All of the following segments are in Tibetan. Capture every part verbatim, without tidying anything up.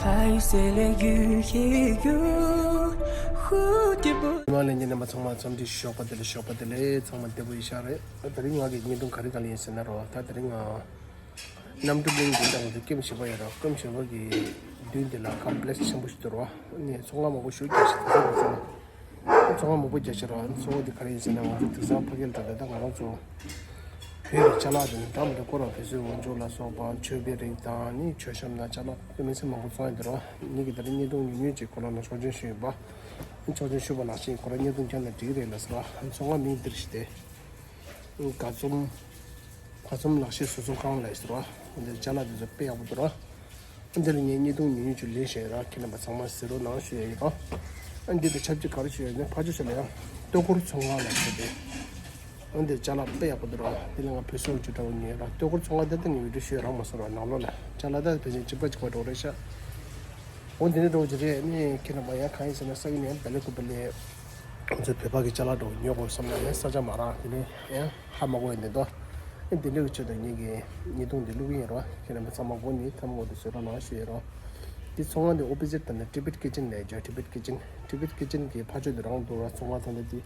还有谁来遇也有蝴蝶不 མ་ལས་ཉིན་རྣམ་པ་ཚང་མ་འཚམས་འདྲི་ཞོགས་པ་བདེ་ལེགས། ཞོགས་པ་བདེ་ལེགས། ཚང་མ་བདེ་པོ་ཡིན་ཤག་རེད། ད་རིང་ང་གི་བརྙན་ཐུང་ག་རེ་ག་རེ་ཡིན་ཟེར་ན་རོ། ད་དེ་རིང་ང་གནམ་གྲུ་གླིང་འདི་དང་དེ་ཀེམ་བཞི་པ་ཡོད་ར། ཀེམ་བཞི་པ་གི་མདུན་དེ་ལ་ཀམ་པ་ལེགས་ཆེན་པོ་ཞིག་འདུག་རོ། ནས་ཚོང་ཁང་མང་པོ་ཞིག་རྒྱག་ཤག་དེ་ཚོ་ཚོང་ཁང་མང་པོ་རྒྱག་ཤག་རོ། ཚོང་ཁང་དེ་ག་རེ་ཡིན་ཟེར་ན་ང་ཚོ་དེང་སང་ཕ་གིར་འགྲོ་དུས་ད་ང་རང་ཚོ་བོད་ཀྱི་ཅ་ལག་དེ་ནི་འདྲ་མི་འདྲ་སྐོར་ར། བོད་བཟོའི་འོག་འཇུག་ལ་སོགས་པ་མཆོད་པའི་རིགས་དང་ནི་མཆོད་བཤམས་དང་ཅ་ལག་དེ་མི་ཚེ་མང་པོ་ཚོང་ཡོད་དེ་རོ། ངེད་ཀྱིས་ད་རིང་བརྙན་ཐུང་ཉུང་ཉུང་ཅིག་ཁོ་རང་ལ་ཆོག་མཆན་ཞུས་ཡོད་པ། ཆོག་མཆན་ཞུས་པ་ནང་བཞིན་ཁོ་རང་བརྙན་ཐུང་བརྒྱབ་ན་འགྲིག་གི་རེད་ལབ་ཟེར་བ། ཚོང་ཁང་མིང་འདིར་ཞིག་སྟེ། དགའ་འཛོམས། དགའ་འཛོམས་ལག་ཤེས་བཟོ་ཚོང་ཁང་ལབ་ཟེར་བ། འདི་ཅ་ལག་འདི་ཚོ་དཔེ་ཡག་པོ་འདུག་ར། འདི་ལ་ངས་བརྙན་ཐུང་ཉུང་ཉུང་ཅིག་ལེན་བཞིན་ཡོད་ར། ཁྱེད་རྣམ་པ་ཚང་མ་གཟིགས་རོགས་གནང་ཞུ་ཡ་ཡིན་ར། ཨ་འདི་དང་ཆབས་ཅིག་ག་རེ་ཞུ་ཡ་ཡིན་ན་ཕ་ཇོ་ཞལ་ཡང་ལྟོ་གོར་ཚོང་ཁང་ལབ་ཟེར་ཏེ། འདི་ཅ་ལག་དཔེ་ཡག་པོ་འདུག་ར། འདི་ལ་ང་བོད་སོག་ཅུ་འདྲ་བོ་ཉོས་ར། ལྟོ་གོར་ཚོང་ཁང་འདི་ལྟ་ངས་བི་ཌིའོ་ཞུ་ཡ་རག་མ་སོང་ར། ནང་ལོགས་ལ་ཅ་ལག་ད་བེད་ཅིག་གཅིག་པ་གཅིག་པ་འགྲོ་རེད་ཤག་འོ་འདི་འདྲ་འགྲོ་གི་རེད། ནི་ཁྱེད་རྣམ་པ་ཡང་གང་ཡིན་ཟེར་ན་ས་ཡིན་ནའི་བེ་ལེ་ཀུ་བེ་ལེ། ང་ཚོའི་བོད་པ་གི་ཅ་ལག་འགྲོ་ཉོ་དགོས་བསམ་ན་ཡང་ས་ཆ་མ་རག་དེ་ནས་ཡང་ཧ་མ་གོ་ཡ་འདི་འདུག་ཨེ་འདི་འདྲ་གི་ཆེད་དུ་ངེད་ཀྱི་བརྙན་ཐུང་འདི་བླུག་གི་ཡིན་རོ། ཁྱེད་རྣམ་པ་ཚང་མ་མགོ་ནས་མཐའ་མ་འོག་ཏུ་བཟོད་རོགས་གནང་ཞུ་ཡ་རོ། འདི་ཚོང་ཁང་འདི་ཨོ་པོ་ཟིཊ་དང་ནི་ཊི་བེཊ་ཀི་ཅན་ལབ་ཡ། ཊི་བེཊ་ཀི་ཅན། ཊི་བེཊ་ཀི་ཅན་གྱི་ཕ་ཆོས་འདི་རང་འདུག་ར། ཚོང་ཁང་ད་ལྟ་འདི་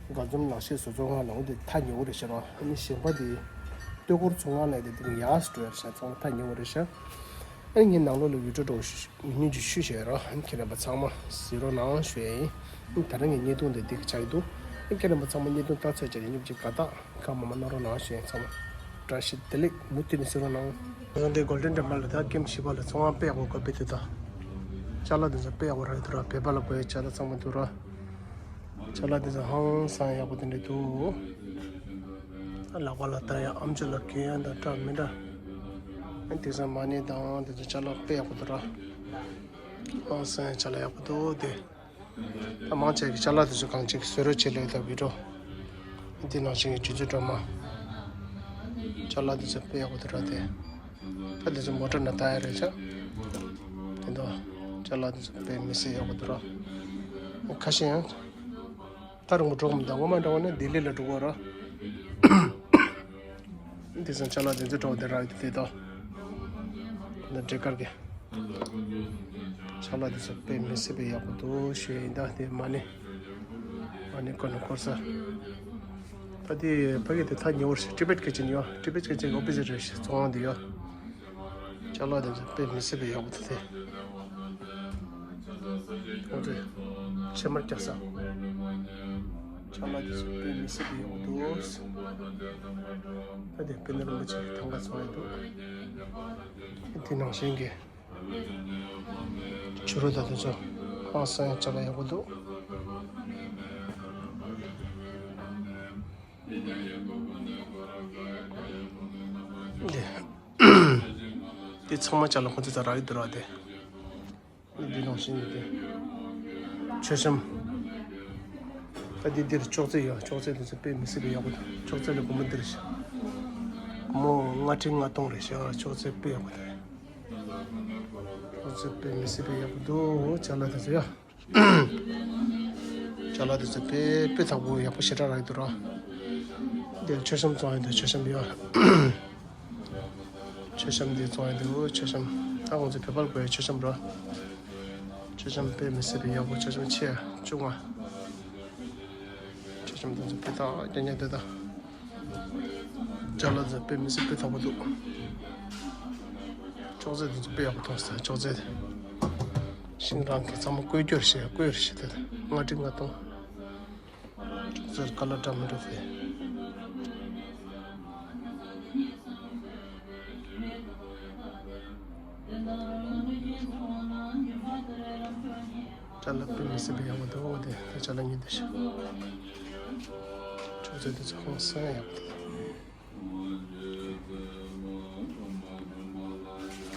དགའ་འཛོམས་ལག་ཤེས་བཟོ་ཚོང་ཁང་ལ་འོ་འདི་ཐག་ཉེ་བོ་རེད་ཤག་རོ། ཨ་ནི་གཞན་པ་འདི་ལྟོ་གོར་ཚོང་ཁང་ལབ་ཡ་འདི་འདི་ཡར་འགྲོ་ཡ་རེད་ཤག་ཚོང་ཁང་ཐག་ཉེ་བོ་རེད་ཤག་ཨ་ནི་ངས་ནང་ལོགས་ལ་བི་ཌིའོ་འདྲ་བོ་ཞུ་ཉུང་ཉུང་ཅིག་ཞུས་བཞག་རོ། ཁྱེད་རྣམ་པ་ཚང་མ་གཟིགས་རོགས་གནང་ཞུ་ཡ་ཡིན། ད་རང་གི་བརྙན་ཐུང་འདི་འདི་གི་ཆགས་ཀྱི་འདུག་ཁྱེད་རྣམ་པ་ཚང་མ་བརྙན་ཐུང་ལྟ་ཚར་རྗེས་ལ་མཉམ་གཅིག་དགའ་རྟགས་གང་མང་མང་གནང་རོགས་གནང་ཞུ་ཡ་ཡིན། ཚང་མ་བཀྲ་ཤིས་བདེ་ལེགས། མུ་མཐུད་ནས་གཟིགས་རོགས་གནང་། ང་འདི་གོལ་ཌེན་ཊེམ་པལ་ལ་ད་ཀེམ་བཞི་པ་ལ་ཚོང་ཁང་དཔེ་ཡག་པོ་དགའ་པོ་འདུག་ད་ཅ་ལག་འདི་ཚོ་དཔེ་ཡག་པོ་རག་གི་འདུག་ར། བོད་པ་ལ་དགོས་ཡ་ཅ་ལག་ཚང་མ་འདུག་ར། ཅ་ལག་འདི་ཚོ་ཧང་སང་ཡག་པོ་དེ་འདྲ་འདུག་ལག་པ་ལ་ལྟ་ཡ་ཨམ་ཅོག་ལ་གྱོན་ཡ་དང་འདྲ་མི་འདྲ། ཨ་དེང་སང་མ་ཎི་དང་དེ་ཚོ་ཅ་ལག་དཔེ་ཡག་པོ་འདུག་ར། ཧང་སང་ཡ་ཅ་ལག་ཡག་པོ་འདུག་དེ། ད་མང་ཆེ་གི་ཅ་ལག་དེ་ཚོ་གང་ཅིག་བཟོ་རོགས་བྱེད་ལེ་ད་བི་ཌིའོ། འདི་ནང་བཞིན་གྱི་ཆུ་ཚོད་སྒྲོལ་མ། ཅ་ལག་དེ་ཚོ་དཔེ་ཡག་པོ་འདུག་ར་དེ། ད་དེ་ཚོ་མོ་ཊ་ནང་བཏང་ཡ་རེད་ཤག་དེ་འདུག་ཅ་ལག་དེ་ཚོ་དཔེ་མི་སྲིད་ཡག་པོ་འདུག་ར། ཁ་ཤས་ཡང་ཐག་རིང་པོ་འགྲོ་གི་མི་འདུག་སྔོན་མ་འདྲ་བོ་ནི་ལྡི་ལི་ལ་འགྲོ་དགོས་ར། དེང་སང་ཅ་ལག་དེ་ཚོ་འདྲ་བོ་དེ་རག་ཡོད་དེ་དོ། ད་འབྲས་དཀར་གྱི་ཅ་ལག་དེ་ཚོ་དཔེ་མི་སྲིད་པའི་ཡག་པོ་འདུག་ཞུ་ཡ་ཡིན། ད་དེ་མ་ཎི་མ་ཎི་ཀོ་ནི་འཁོར་ས། ད་དེ་ཕ་གི་དེ་ཐག་ཉེ་བོ་རེད་ཤག་ཊི་བེཊ་ཀི་ཅན་ཡོད། ཊི་བེཊ་ཀི་ཅན་གྱི་ཨོ་པོ་ཟིཊ་རེད་ཤག་ཚོང་ཁང་དེ་ཡོད། ཅ་ལག་དེ་ཚོ་དཔེ་མི་སྲིད་པའི་ཡག་པོ་འདུག་དེ། ཁོང་ཚོས་ཕྱེ་མར་བཀྱག་ས། ཅ་ལག་དེ་ཚོ་དཔེ་མི་སྲིད་པའི་ཡག་པོ་འདུག་ད་དེ་དཔེ་ན་རིན་པོ་ཆེ་གི་ཐང་ག་ཚོང་ཡོད་འདུག་དེ་ནང་བཞིན་གྱི་ཕྱི་རོལ་དང་དེ་ཚོ་ཧང་སང་ཡ་ཅ་ལག་ཡག་པོ་འདུག་དེ་དེ་ཚང་མ་ཅ་ལག་ཁོང་ཚོ་ད་རག་གི་འདུག་ར་དེ། འདི་ནང་བཞིན་གྱི་དེ། མཆོད་བཤམས། ད་འདི་འདིར་ཅོག་ཙེ་ཡོད། ཅོག་ཙེ་འདི་ཚོ་དཔེ་མི་སྲིད་པའི་ཡག་པོ་འདུག་ཅོག་ཙེ་ལ་སྒོར་མོ་འདིར་ཤག་སྒོར་མོ་ལྔ་ཁྲི་ལྔ་སྟོང་རེད་ཤག་ཅོག་ཙེ་དཔེ་ཡག་པོ་འདུག་ཅོག་ཙེ་དཔེ་མི་སྲིད་པའི་ཡག་པོ་འདུག་ཅ་ལག་དེ་ཚོ་ཡ། ཅ་ལག་དེ་ཚོ་དཔེ་དཔེ་ཐག་པོ་ཡག་པོ་ཞེ་དྲག་རག་གི་འདུག་ར། འདིར་མཆོད་བཤམས་བཙོང་ཡ་འདུག་མཆོད་བཤམས་ཡོད། མཆོད་བཤམས་འདི་བཙོང་ཡ་འདུག་མཆོད་བཤམས། ད་ང་ཚོ་བོད་པར་དགོས་ཡ་མཆོད་བཤམས་ར། མཆོད་བཤམས་དཔེ་མི་སྲིད་པའི་ཡག་པོ། མཆོད་བཤམས་ཆེ་བཅུ་ལྔ། མཆོད་བཤམས་འདི་ཚོ་དཔེ་ཐག་རྒྱ་རྒྱ་འདུག་ད། ཅ་ལག་ཚོ་དཔེ་མི་སྲིད་དཔེ་ཐག་པོ་འདུག་ཅོག་ཙེ་འདི་ཚོ་དཔེ་ཡག་པོ་མཐོང་སོང་། ཅོག་ཙེ་དེ་ཤིང་རང་གི་ཚང་མ་བརྐོས་རྒྱུ་རེད་ཤག་བརྐོས་རེད་ཤག་དེ་ལྔ་ཁྲི་ལྔ་སྟོང་། ཅོག་ཙེ་ཁ་ལག་འདྲ་མི་འདྲ་དེ། ཅ་ལག་དཔེ་མི་སྲིད་པའི་ཡག་པོ་འདུག་དེ་དེ་ཅ་ལག་ཉོས་འདུག་ཤག་ཅོག་ཙེ་དེ་ཚོ་ཧང་སང་ཡག་པོ་འདུག་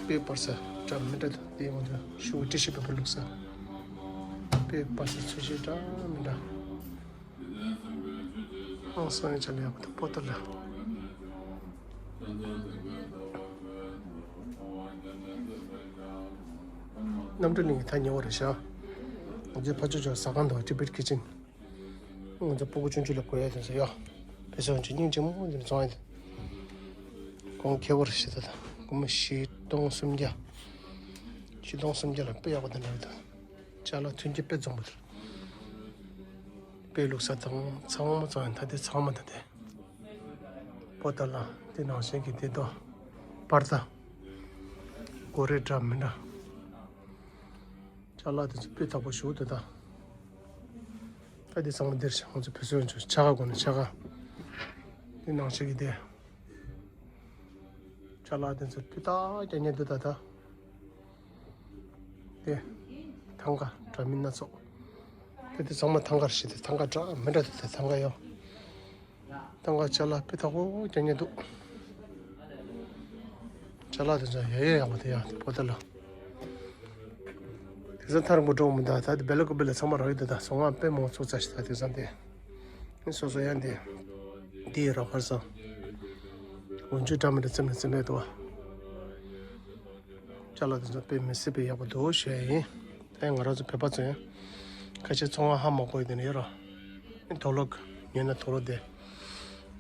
དཔེ་པར་ས་འདྲ་མི་འདྲ་འདུག་དེ་ཡང་འདུག་ཤོག་བུ་ཊི་ཤུ་པེ་པར་བླུགས་ས། དཔེ་པར་ས་ཚོས་གཞི་འདྲ་མི་འདྲ། ཧང་སང་ཡ་ཅ་ལག་ཡག་པོ་འདུག་པོ་ཏ་ལ། གནམ་གྲུ་གླིང་གི་ཐག་ཉེ་བོ་རེད་ཤག་ང་ཚོའི་ཕ་ཆོས་ཕྱོགས་ཟ་ཁང་དང་ཊི་བེཊ་ཀི་ཅན། ང་ཚོ་སྤུ་གུ་ཆུང་ཆུང་ལ་དགོས་ཡ་དེ་ཚོ་ཡོད། བེད་སྤྱོད་བྱེད་སྙིང་རྗེ་མོ་དེ་ཚོ་ཡོད། གོང་ཁེ་བོར་ཞེ་ད་དང་སྒོར་མོ་བཞི་སྟོང་སུམ་བརྒྱ། ཆིག་སྟོང་སུམ་བརྒྱ་ལ་དཔེ་ཡག་པོ་དེ་འདྲ་རེད་ད། ཅ་ལག་མཐུན་རྐྱེན་དཔེ་འཛོམས་པོ་དེ་རེད། དཔེ་བླུགས་ས་དང་ཚང་མ་ཚང་ཡང་ད་དེ་ཚང་མ་ད་དེ། པོ་ཏ་ལ་དེ་ནང་བཞིན་གྱི་དེ་དོ། པར་ད། གོ་རེ་འདྲ་མི་འདྲ། ཅ་ལག་དེ་ཚོ་སྤུས་དག་པོ་ཞུ་འདུག་ད། ད་དེ་ཚང་མ་འདིར་ཤག་ང་ཚོ་བོད་སོན་ཆུ་ཆ་ག་གོ་ནས་ཆ་ག། དེ་ནང་བཞིན་གྱི་དེ། ཅ་ལག་དེ་ཚོ་སྤུས་དག་རྒྱག་ཉེ་འདུག་ད་ད། དེ། ཐང་ག་འདྲ་མིན་སྣ་ཚོགས། དེ་དེ་ཚང་མ་ཐང་གར་བཞི་དེ་ཐང་ག་འདྲ་མི་འདྲ་དེ་དེ་ཐང་ག་ཡོད། ཐང་ག་ཅ་ལག་དཔེ་ཐག་པོ་རྒྱག་ཉེ་འདུག་ཅ་ལག་དེ་ཚོ་ཡ་ཡ་ཡག་པོ་དེ་ཡ་དེ་པོ་ཏ་ལ། དེ་ཚོ་ཐར་མོ་འགྲོ་མི་འདུག་ད་དེ་བེ་ལ་ཀུ་བེ་ལ་ཚང་མ་རག་གི་འདུག་ད་སོང་ང་དཔེ་མང་ཚོགས་ཚ་ཞིག་ད་དེ་ཚང་དེ། སོ་སོ་ཡང་དེ། དེ་ཡི་རོགས་ཁར་སོང་། འོན་ཆུ་འདྲ་མི་འདྲ་ཙམ་ནས་ཙམ་མེད་དོ། ཅ་ལག་དེ་ཚོ་དཔེ་མི་སྲིད་པའི་ཡག་པོ་འདུག་ཞུ་ཡ་ཡིན། ད་ང་རང་ཚོ་བོད་པ་ཚོ་ཡང་ཁ་ཆེ་ཚོང་བ་ཧ་མ་གོ་ཡི་དེ་ནས་ཡོད་ར། དོག་ལོག་ཉོས་ན་དོག་ལོག་དེ།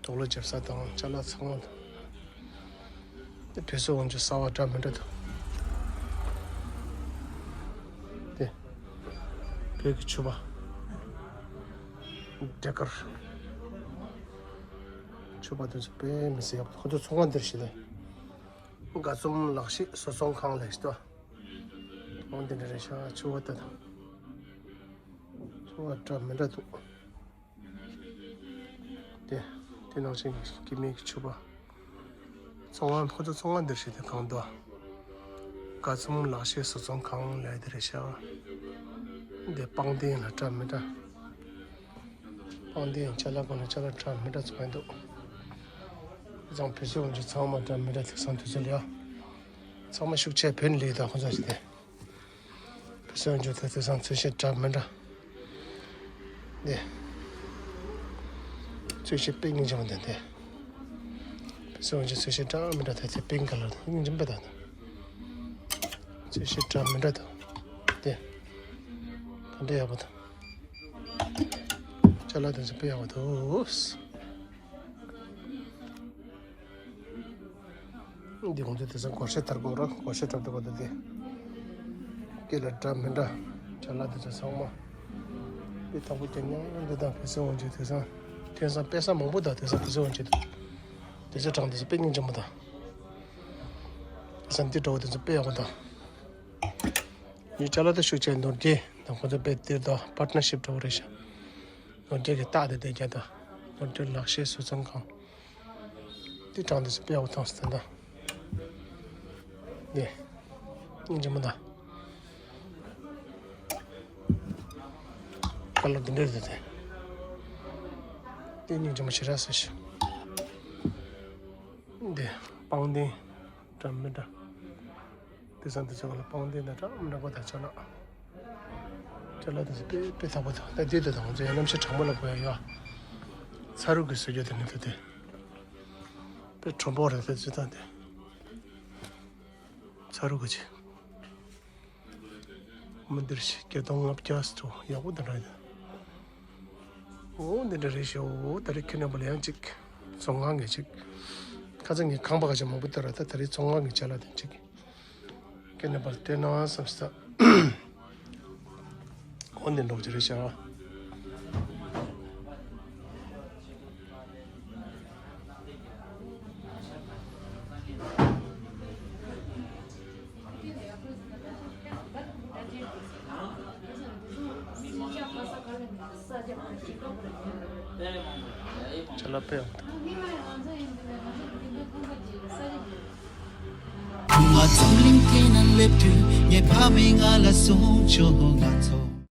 དོག་ལོག་བརྗེབ་ས་དང་ཅ་ལག་ཚང་མ། དེ་བོད་སོ་འོན་ཆུ་གསར་བ་འདྲ་མི་འདྲ་འདུག་དེ། བོད་ཀྱི་ཕྱུ་པ། འབྲས་དཀར། ཕྱུ་པ་དེ་ཚོ་དཔེ་མི་སྲིད་ཡག་པོ་ཁོ་ཚོ་ཚོང་ཁང་འདིར་ཞིག་ལས། དགའ་འཛོམས་ལག་ཤེས་བཟོ་ཚོང་ཁང་ལས་ཤིག་ཏོ། འོང་དེ་འདྲ་རེད་ཤག་ཕྱུ་པ་ལྟ་དང་། ཕྱུ་པ་འདྲ་མི་འདྲ་འདུག་དེ། དེ་ནང་བཞིན་སྐྱེ་དམན་གྱི་ཕྱུ་པ། ཚོང་ཁང་ཁོ་ཚོ་ཚོང་ཁང་འདིར་ཞིག་དེ་གང་འདུག་དགའ་འཛོམས་ལག་ཤེས་བཟོ་ཚོང་ཁང་ལས་དེ་རེད་ཤག་དེ་པང་གདན་ལ་འདྲ་མི་འདྲ། པང་གདན་ཅ་ལག་གོ་ནས་ཅ་ལག་འདྲ་མི་འདྲ་ཚོང་ཡ་འདུག་ཚང་བོད་སོ་འོན་ཆུ་ཚང་མ་འདྲ་མི་འདྲ་ཐིག་སང་དུས་ཚོད་ལ་ཡ། ཚང་མ་ཤུགས་ཆེ་བོད་ནས་ལས་དང་ཁོ་ཚོ་ཞིག་དེ། བོད་སོ་འོན་ཆུ་དེ་ཐིག་སང་ཚོས་ཤིག་འདྲ་མི་འདྲ། དེ། ཚོས་ཤིག་དཔེ་སྙིང་རྗེ་མོ་འདུག་དེ། བོད་སོ་འོན་ཆུ་ཚོས་ཤིག་འདྲ་མི་འདྲ་དེ་ཚེ་པིང་ཀ་ལར་དེ་སྙིང་རྗེ་མོ་དང་། ཚོས་ཤིག་འདྲ་མི་འདྲ་དང་། དེ། ག་འདྲ་ཡག་པོ་དང་། ཅ་ལག་དེ་ཚོ་དཔེ་ཡག་པོ་འདུག་འདི་ཁོང་ཚོས་དེ་ཚོ་སྒོར་གཞས་དར་གོ་ར་སྒོར་གཞས་དར་དུ་གོ་དུ་དེ། སྐེ་ལ་འདྲ་མི་འདྲ། ཅ་ལག་དེ་ཚོ་ཚང་མ། དཔེ་ཐག་པོ་རྒྱག་ཉེ་འདུག་ད་བོད་སོ་འོན་ཆུ་དེ་ཚོ། དེང་སང་དཔེ་ས་མང་པོ་དང་དེ་ཚོ་བོད་སོ་འོན་ཆུ་དེ། དེ་ཚོ་གྲངས་དེ་ཚོ་དཔེ་སྙིང་རྗེ་མོ་དང་། དེང་སང་འདི་འདྲ་བོ་དེ་ཚོ་དཔེ་ཡག་པོ་དང་། ངའི་ཅ་ལག་དེ་ཤུགས་ཆེ་ནོར་རྒྱས་དང་ཁོ་ཚོ་དཔེ་དེར་དང་པར་ཊི་ནར་ཤིབ་འདྲ་བོ་རེད་ཤག་ནོར་རྒྱས་ཀྱི་རྟགས་དེ་དེ་རྒྱ་དང་། ནོར་རྒྱས་ལག་ཤེས་བཟོ་ཚོང་ཁང་། དེ་གྲངས་དེ་ཚོ་དཔེ་ཡག་པོ་ཐང་སི་དེ་འདྲ། དེ། སྙིང་རྗེ་མོ་དང་། ཁ་ལག་དེ་འདྲ་རེད་དེ། དེ་སྙིང་རྗེ་མོ་ཞེ་དྲག་ཟེར་ཤག་དེ། པང་གདན། འདྲ་མི་འདྲ། དེ་ཚང་དེ་ཚོ་ག་ལ་པང་གདན་དང་འདྲ་མི་འདྲ་པོ་དང་ཅ་ལག་ཅ་ལག་དེ་ཚོ་དཔེ་དཔེ་ཐག་པོ་དང་ད་དེ་དེ་དང་ང་ཚོ་ཡང་གནམ་གཤིས་གྲང་མོ་ལ་གོ་ཡ་ཡོད། ཚ་རུག་གི་བཟོ་རྒྱུ་དེ་ནི་དེ་དེ། དཔེ་གྲུང་པོ་རེད་དེ་ཚོ་དང་དེ། ཚ་རུག་གི་ཆེ། མི་འདིར་ཞིག་བརྒྱད་སྟོང་ལྔ་བརྒྱ་སུ་ཡག་པོ་འདི་འདྲ་ཡོད། འོ་འདི་འདྲ་རེད་ཤག་འོ་ད་རེས་ཁྱོད་རྣམ་པ་ལ་ཡང་ཅིག་ཚོང་ཁང་གི་ཅིག་ཁ་སང་ངས་ཁང་པ་ཁ་ཤས་མང་པོ་བལྟས་ར་ད་ད་རེས་ཚོང་ཁང་གི་ཅ་ལག་དེ་ཅིག་ཁྱོད་རྣམ་པ་ལ་སྟོན་ན་བསམ་སྟེ། འོ་འདི་འདྲ་ཅིག་རེད་ཤག་ཅ་ལག་དཔེ་ཡག་པོ་འདུག་ཁུ་མ་འཛམ་གླིང་སྟེང་ན་སླེབས་དུས་ངའི་ཕ་མས་ང་ལ་གསུངས་བྱུང་། ང་ཚོ།